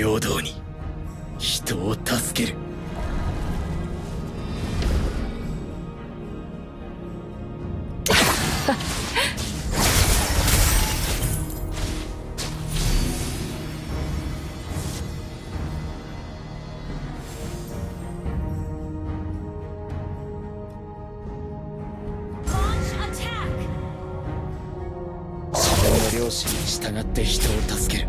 平等に人を助ける。両親に従って人を助ける。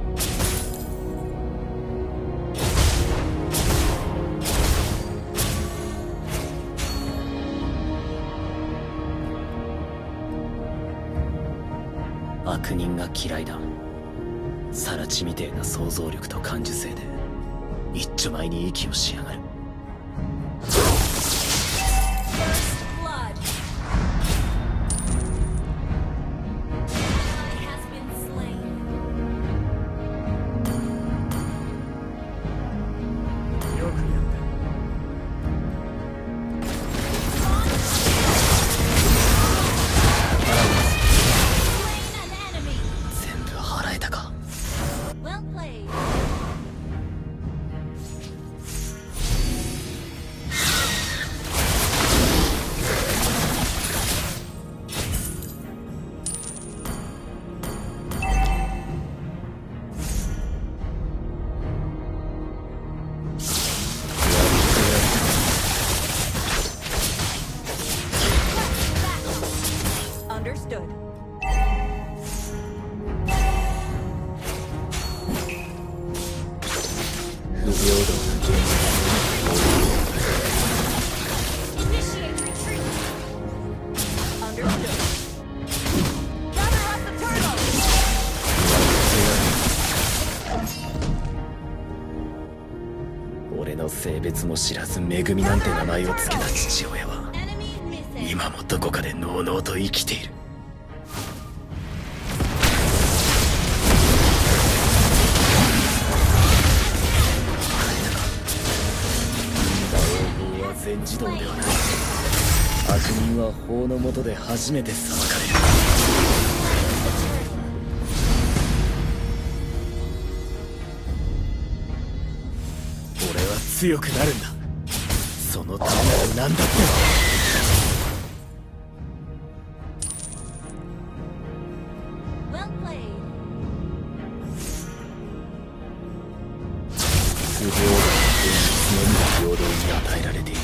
悪人が嫌いだ。更地みてえな想像力と感受性で一丁前に息をしやがる。俺の性別も知らずめぐみなんて名前を付けた父親は今もどこかでのうのうと生きている。王法は全自動ではない。悪人は法の下で初めて裁かれる。強くなるんだ。そのためなら何だって。不平等な現実のみが平等に与えられている。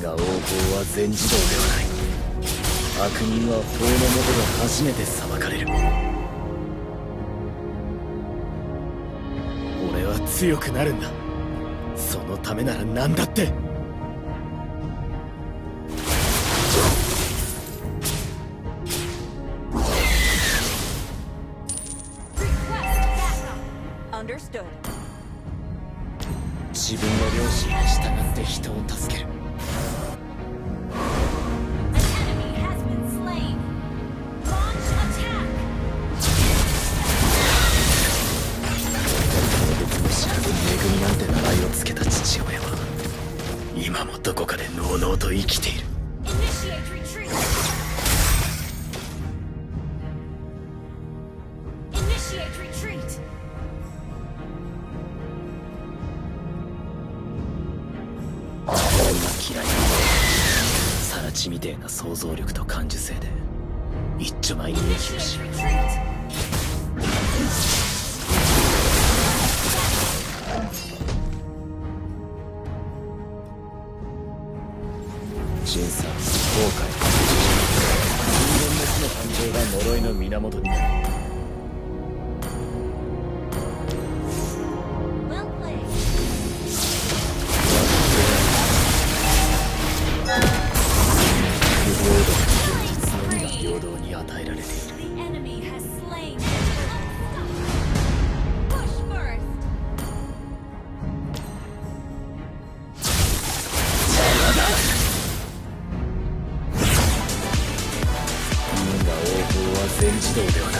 王法は全自動ではない。悪人は法の下で初めて裁かれる。俺は強くなるんだ。そのためなら何だって。自分の良心に従って人を助ける。恵みなんて名前を付けた父親は今もどこかでのうのうと生きている。悪人が嫌いだ。更地みてえな想像力と感受性で一丁前に息をしやがる。神さん、後悔。人間の死の誕生が呪いの源になる。不平等な現実のみが平等に与えられている。全自動ではな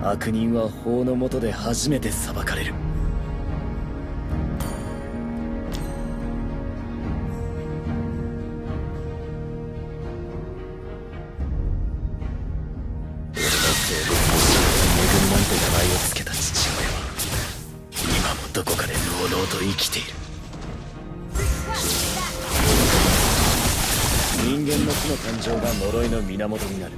い。悪人は法の下で初めて裁かれる。生きている。人間の負の感情が呪いの源になる。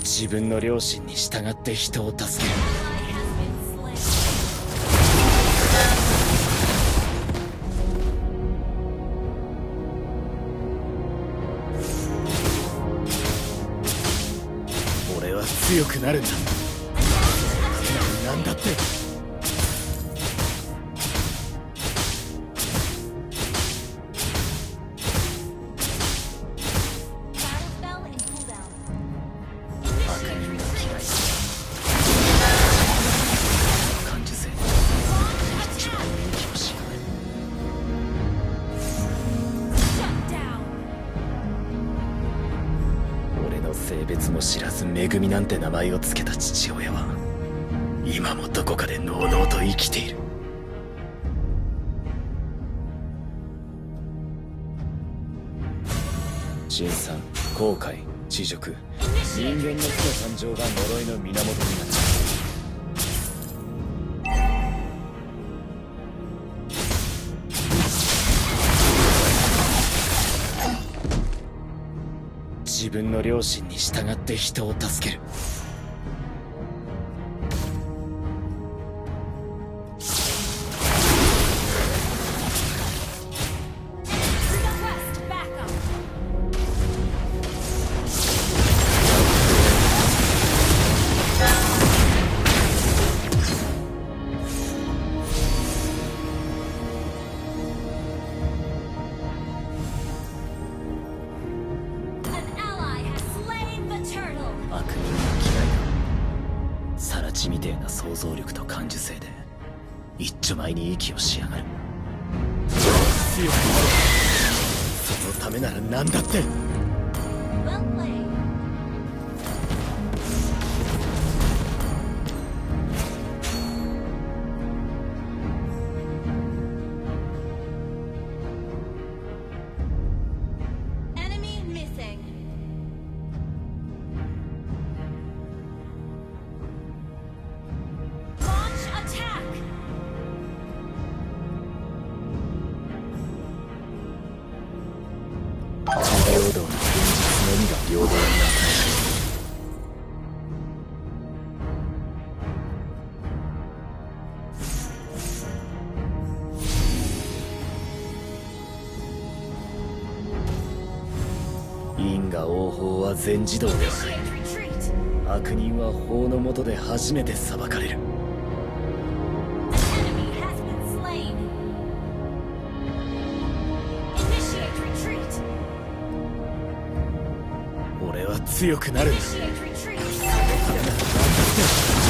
自分の良心に従って人を助ける。俺は強くなるんだ。なんだって。性別も知らず恵みなんて名前をつけた父親は今もどこかでのうのうと生きている。辛酸、後悔、恥辱、人間の負の感情が呪いの源になる。自分の良心に従って人を助ける。悪人が嫌いだ。サラチみてえな想像力と感受性で一丁前に息をしやがる。強くなる。そのためなら何だって。平等な現実のみが平等になった。因果応報は全自動ではない。悪人は法の下で初めて裁かれる。俺は強くなるんだ。そのためなら何だって。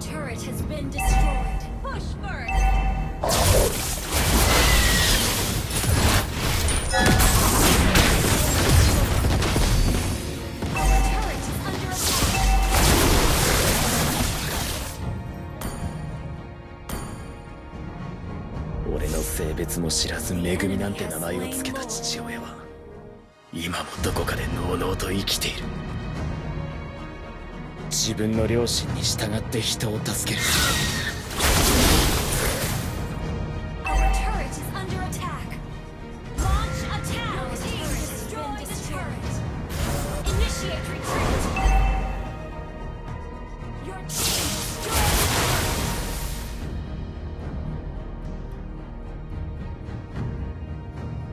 turret has been destroyed. Push first. Our turret is under attack. 俺の性別も知らず恵みなんて名前をつけた父親は今もどこかでのうのうと生きている。自分の良心に従って人を助ける。Our turret is under attack. Launch attack. Our team destroyed the turret. Initiate retreat. Your team destroyed the turret.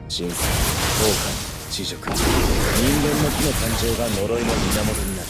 辛酸、後悔、恥辱、人間の負の感情が呪いの源になる。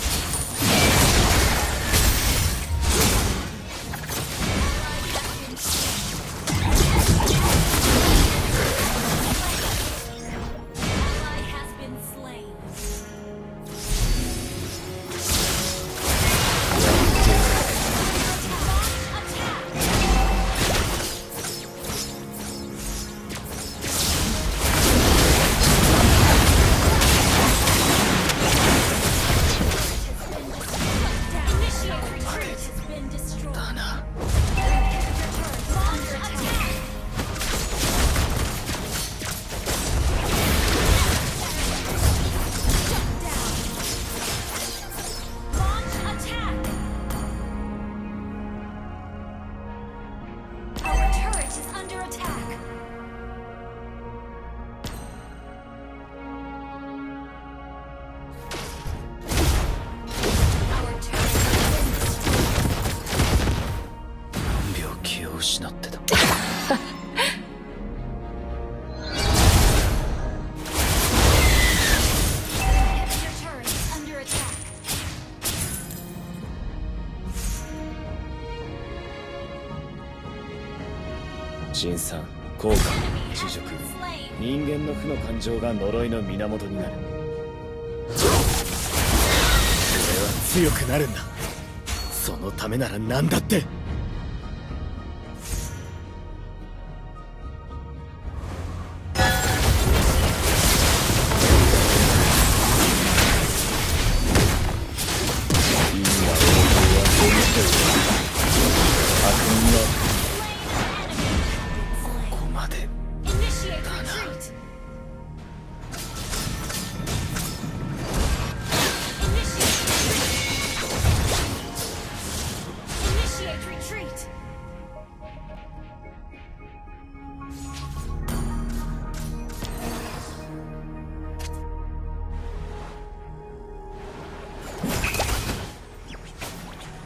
失ってた。 Your turret is under attack. 新さん、効果、知辱、 Slain. 人間の負の感情が呪いの源になる。俺は強くなるんだ。そのためなら何だって。因果応報は全て悪人は Slain. ここまで。 Initiate retreat. Initiate retreat.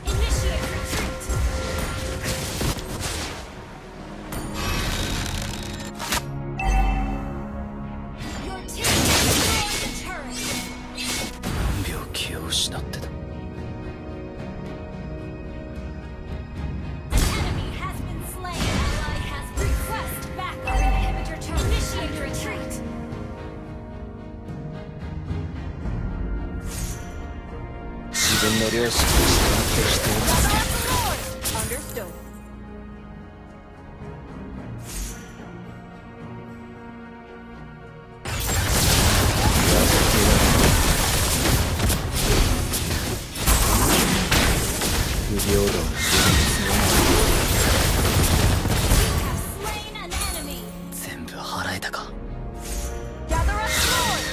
Initiate retreat. Your team destroyed the turret. 病気を失ってた。 An enemy has been slain. Ally has request backup. Inhibitor turret. Initiate retreat. 自分の良心に従って人を助ける。 Understood. 不平等な現実の Slain an enemy. 全部払えたか。 Gather up sword.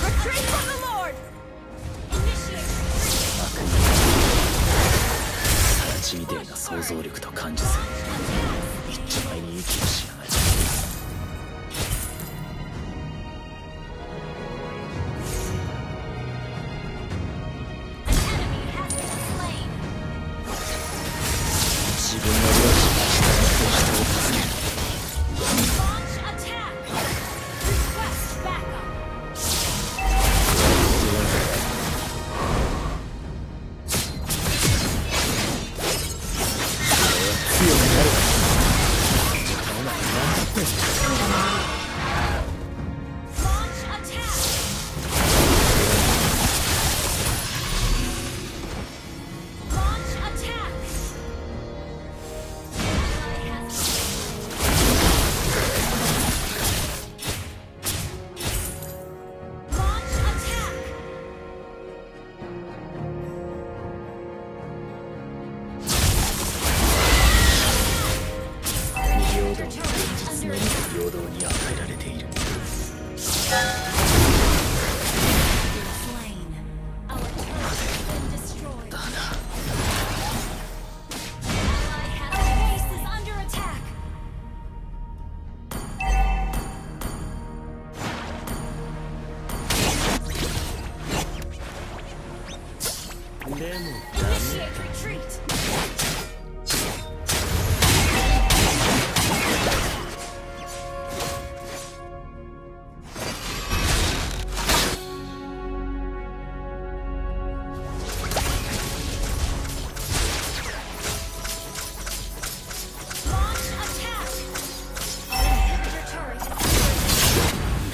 Retreat from the Lord. Initiate retreat. 悪人はさら地みてえな想像力と感受性。一丁前に息をしやがる。 An enemy has been slain. 自分の良心に従って人を助ける。 Launch attack. Request backup. 強くなる。時間は何だって。 Launch attack. Launch attack. Ally has launch attack. 不平等は現実のみが平等に与えられている。 Slain. Our turret has been destroyed. だな。 Ally has base is under attack. でもダメ Initiate retreat.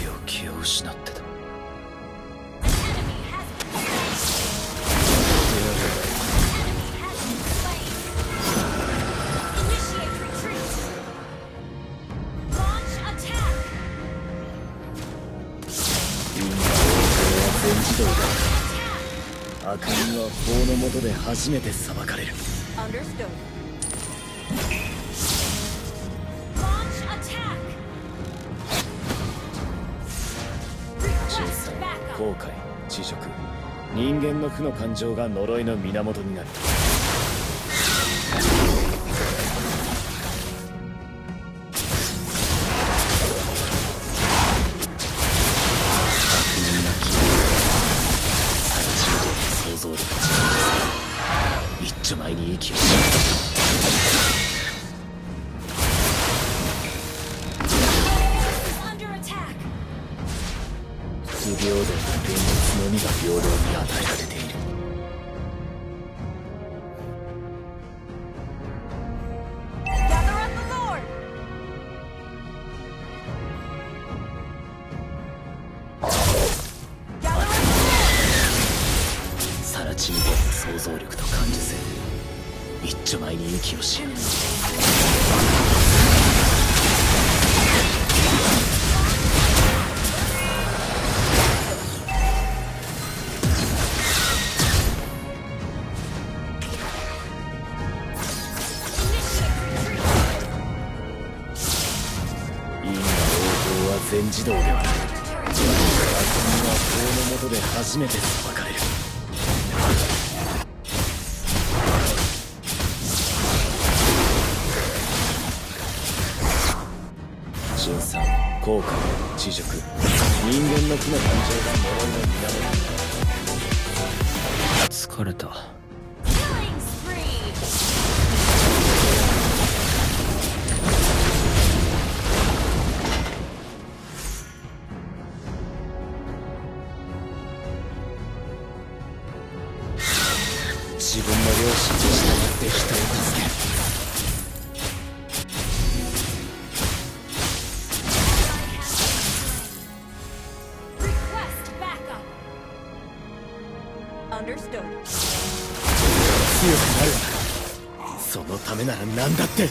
病気を失ってた。 因果応報は全自動だ。悪人は法の下で初めて裁かれる。 Understood. 審査、後悔、知辱、人間の負の感情が呪いの源になる。一丁前に息不平等な現実のみが平等に与えられている。更地みてえな想像力と感受性で一丁前に息をしやがる。因果応報は全自動ではない。悪人は法の下で初めて裁かれる。辛酸、後悔、恥辱、人間の負の感情が呪いの源だ。疲れた。自分の良心に従って人を助ける。強くなるわ。そのためなら何だって。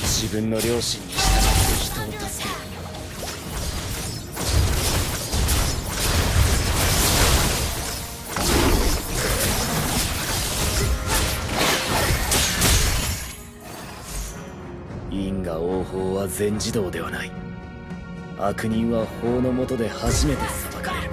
自分の良心に従って人を助ける。因果応報は全自動ではない。悪人は法の下で初めて裁かれる。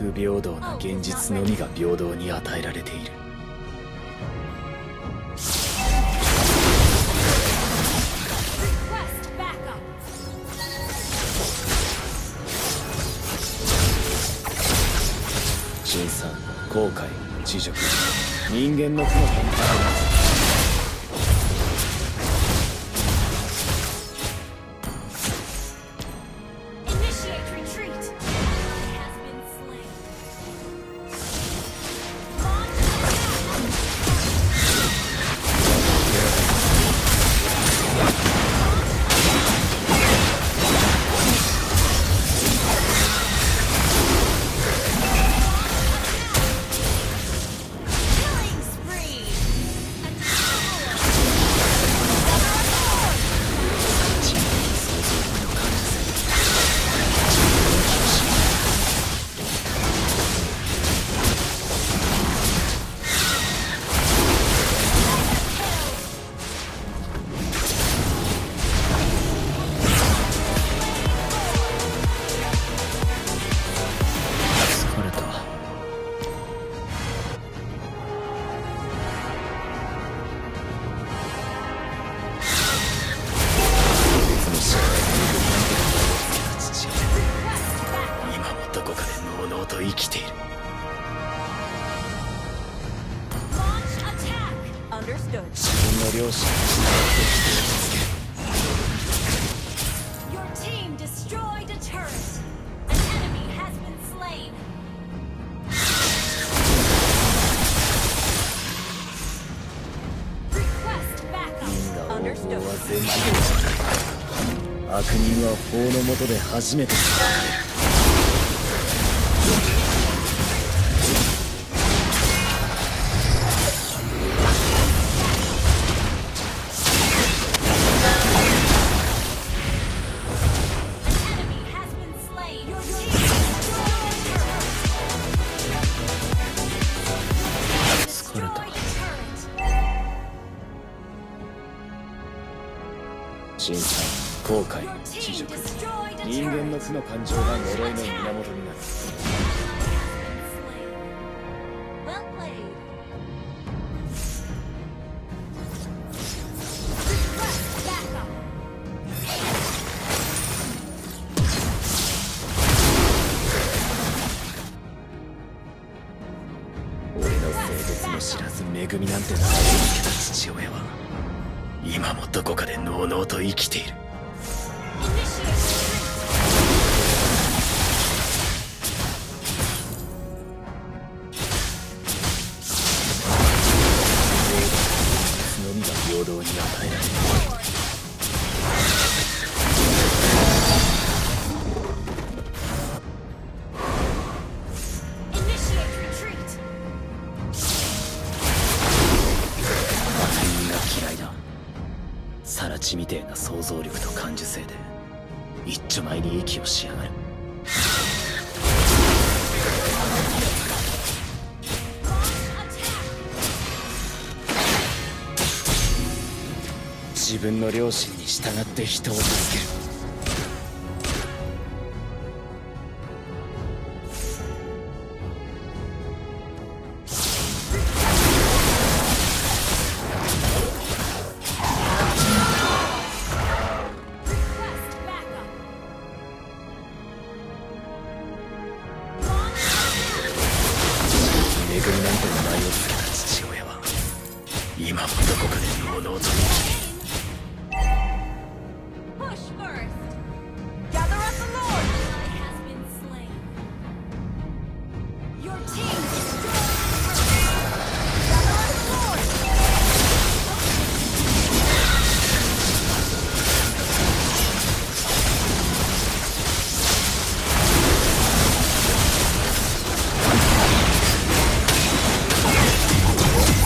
不平等な現実のみが平等に与えられている。辛酸、後悔、恥辱、人間の負の根幹だ。生きている。自分の両親に従って人を助ける。Your team destroyed a turret. An enemy has been slain. Request 因果 backup. 応報 Understood. は全自動ではない。悪人は法の下で初めて裁かれる。人災、後悔、 Your 恥 team 辱、 destroyed a 人間 turret. の負の感情が呪いの源になる。 Well played. Request backup. 俺の性別も知らず恵みなんて名を付けた父親は今もどこかでのうのうと生きている。 Initiate retreat. のみが平等に与えられる。 Initiate retreat. 悪人が嫌いだ。サラチみてえな想像力と感受性で一丁前に息をしやがる。 自分の良心に従って人を助ける。 Request backup. Launch attack. 恵みなんて名前を付けた父親は今もどこかでのうのうと生きている。 Push first. Gather up the Lord. It has been slain. Your team destroyed the turret. Gather up the Lord.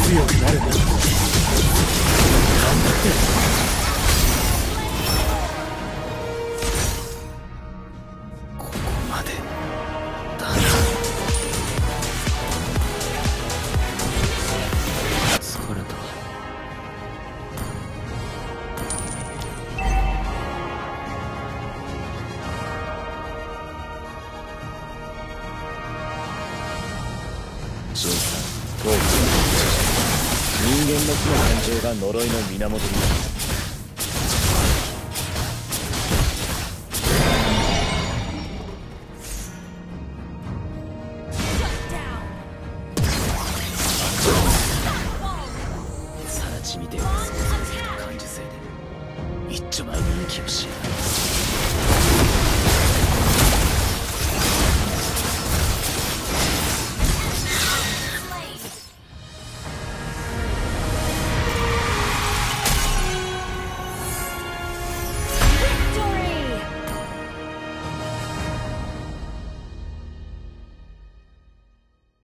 強くなるんだ。頑張って。 ここまでだな。疲れた。人災、後悔、人間の負の感情が呪いの源になる。 Shut down. Wall. サラチみてえな想像力と感受性で一丁前に息をしやがる。